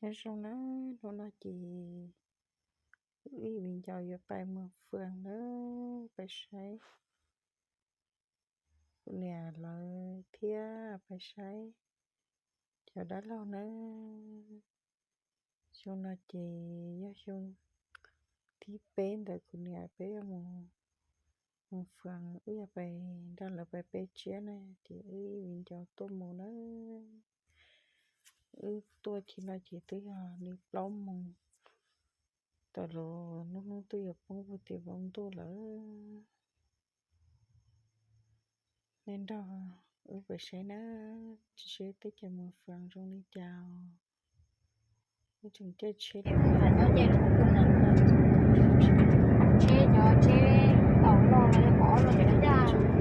Nyob zoo na, hnub no ces wb viv ncaus yuav pais mus Fwm na, pais saib kuv niam lawv thiab pais saib cov dab laug na. Xyoo no ces yog xyoo thib peb ntawm kuv niam peb yuav mus, mus Fwm, wb yuav pais nrog lawv pais peb tsiab na, ces wb viv ncaus tuaj mus na. Wb tuaj txij no ces twb yog li plaub moos, tam los hnub hnub twb yuav poob puag tim npoo ntuj lawm. Nej nrog wb pais saib na, tsis seb teb chaws mus Fwm zoo li cas. Wb tseem caij tsheb, tsheb cov tsheb tau loj los yog pom ob loj cov daj, tau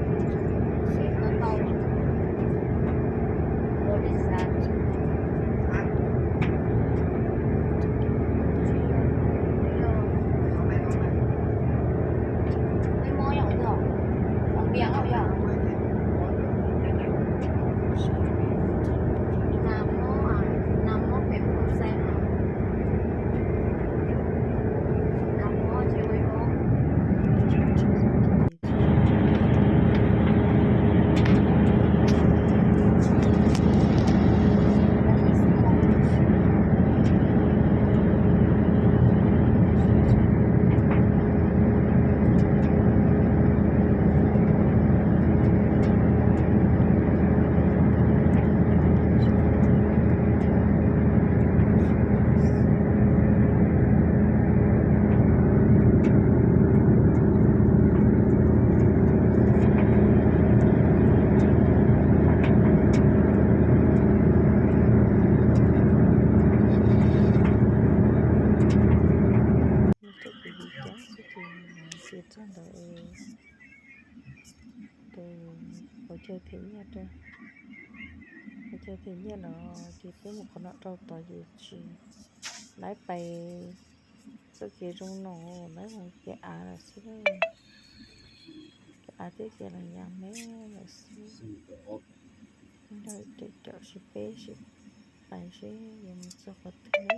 Ces txog ntawd es tus pov chaw them nyiaj rau, pov chaw them nyiaj los ces peb mus qhov no rau tod ces tsis, lawv pais txoj kev zoo no, lawv mus kev av lawm xwb, kev av thiab kev los yas me lawm xwb. Nrog caum caum seb peb seb pais seb yuav mus txog qhov twg.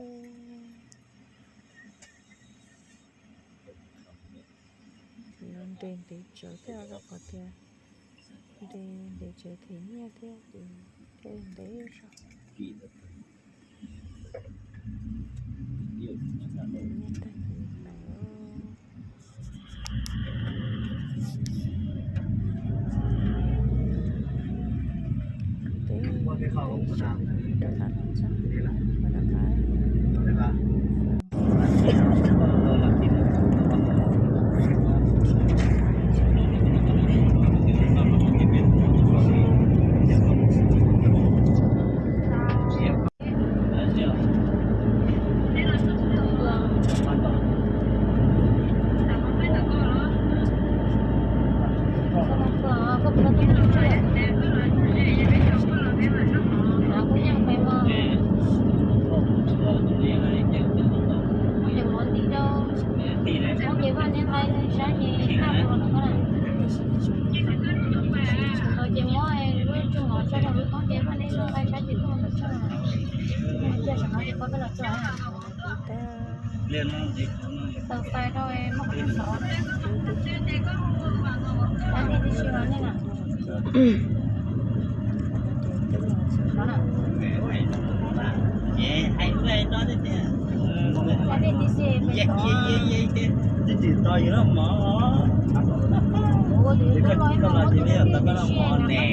Nres ntev tsawv thiab rau qhov tias nres ntev tsawv them nyiaj thiab ces thiaj li ntev zog. Nyiaj tag ces pais. Teb rov qab los txog, rov qab. Ces muab lub tsoo mov tso rau lub toob ces vaj nej nqaij sab ces tuaj mus tso. Cia saum no ces koj peb los tso. Taws fais rau muab qhov xov. Ab nej tib si los nej na. Ab nej tib si pem tod. Ua tus yus tub los ib mos muab tus tub tib si na.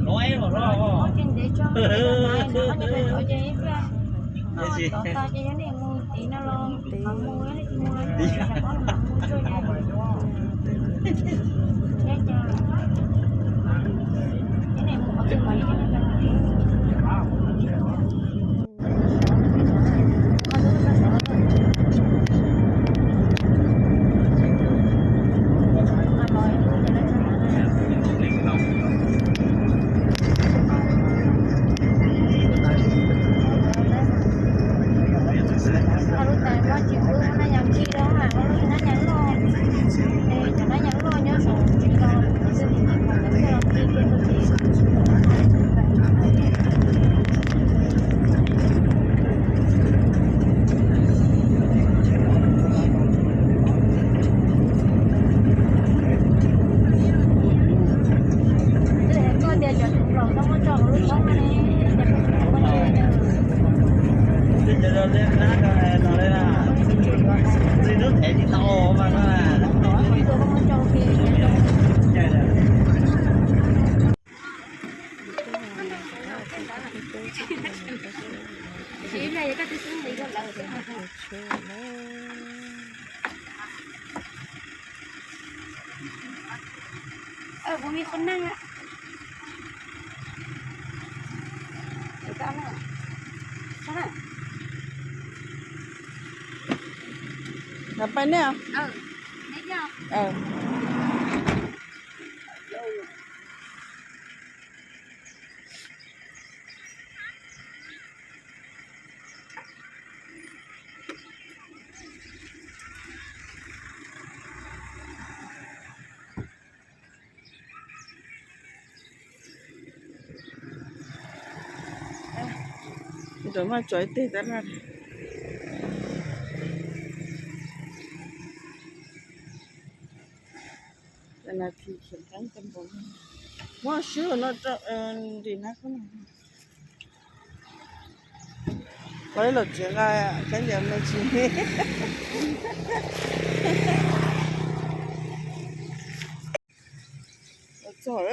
Muab tsis ntev tso, na na na ces ib pliag tod tas ces yog nej mus tid no los mus, yog nej tsis mus los mus tsuag ces Pais nej. Ntawd mas tso ib teg tab laj. Muab swb no ntim na. Qhov los tsev nqa kab ncaws me tsis. Los txog,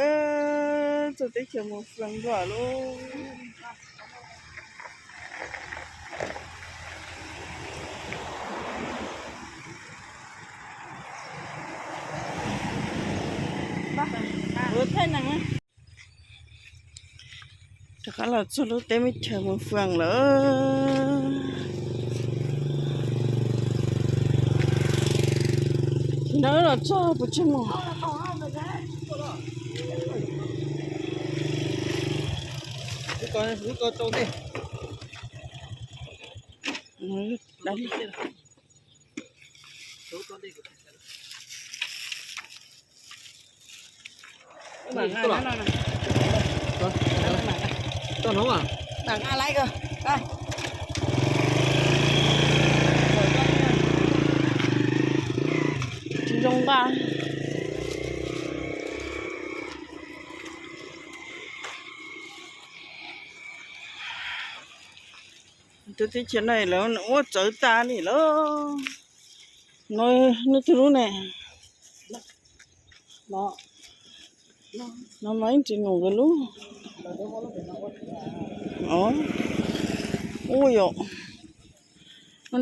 txog teb chaws mus Fwm Npluam lauj. Rov qab los txog lub teb me chaws mus Fwm lawm. Tsis no los txog puas tsis mus. Tsis zoo nqa. Tus teb chaws no lawv ua txawv tas li lawm. No, no twg lub ne? No mas ib tsis num nkawd lub. Ub yom,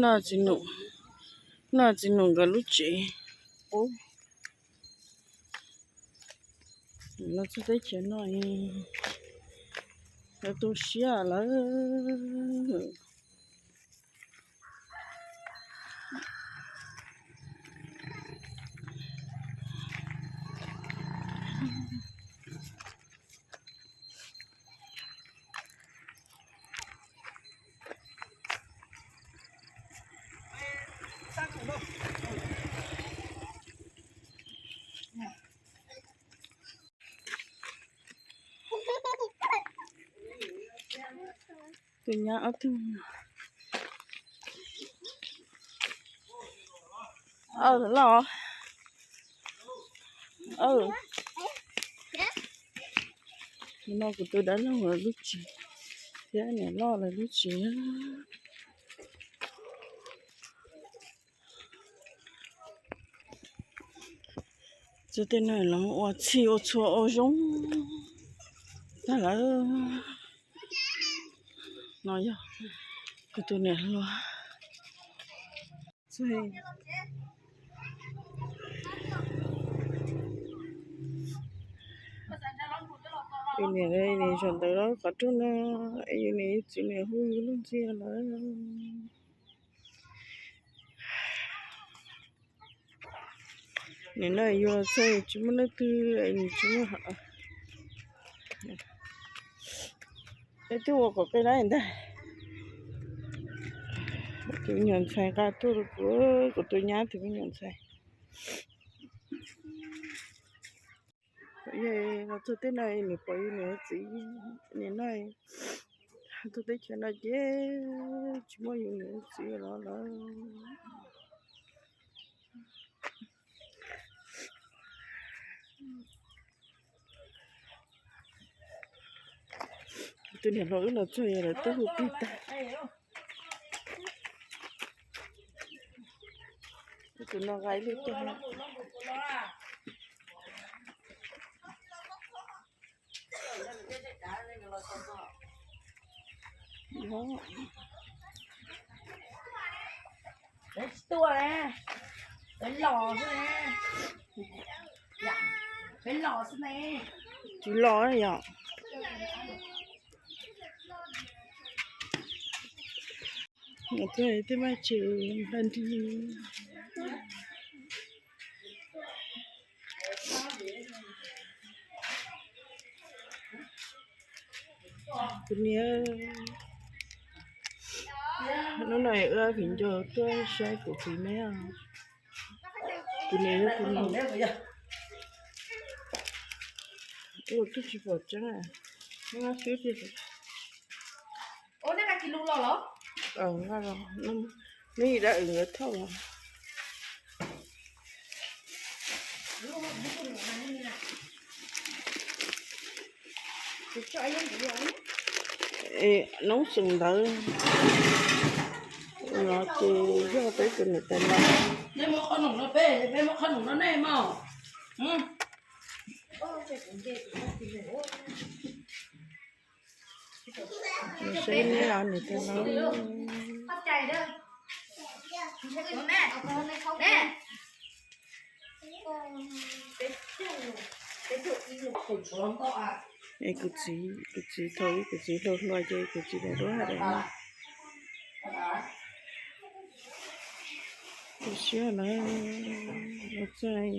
no tsis num, no tsis num nkawd lub tsev. Ub, no txog teb chaws no, lawv tu siab lawm. Tus nyab ob tug. Loj. No kuv tus dab laug lawv lub tsev thiab niam loj lawv lub tsev. Txog tej no los ua txhij ua txhua ua zoo tag lawm. No yog kuv tus niam hluas. Yus niam, niam zaum ntawd qhov rooj no, yus niam yus txiv niam hu yus lub ntxiag lawm. Nim no yus los txog tsis muaj leej twg, tsis muaj. Peb twb ua kom peb lawm ntag. Tus me nyuam ntxhais nqa tuaj rau kuv, kuv tus nyab tus me nyuam ntxhais. Yog los txog tej no nws pom yus niam txiv, nim no txog teb chaws no ces tsis muaj yus niam txiv los lawm. Tus niam hluas wb los txog lawv twb hu plig tag. Tus no nqa ib lub cag. Peb tsis tuaj na, peb los xwb na, peb los xwb ne. Tsis los yom. Tej maj tsev npla nrig. Kuv niam, hnub no ua viv ncaus tuaj saib kuv txiv neb os. Kuv niam yog kuv niam. Ua twb tsis pom tseeb, nyob xwb tiag. Neb yim dab wm nkawd thauj los. Noob xeem ntawd no ces yog peb tus niam tais no. Saib neb os niam tais no. Kuv txiv, kuv txiv thaum ub kuv txiv hluas hluas ces kuv txiv daim duab hais tias no. Tu siab na, ua txaij.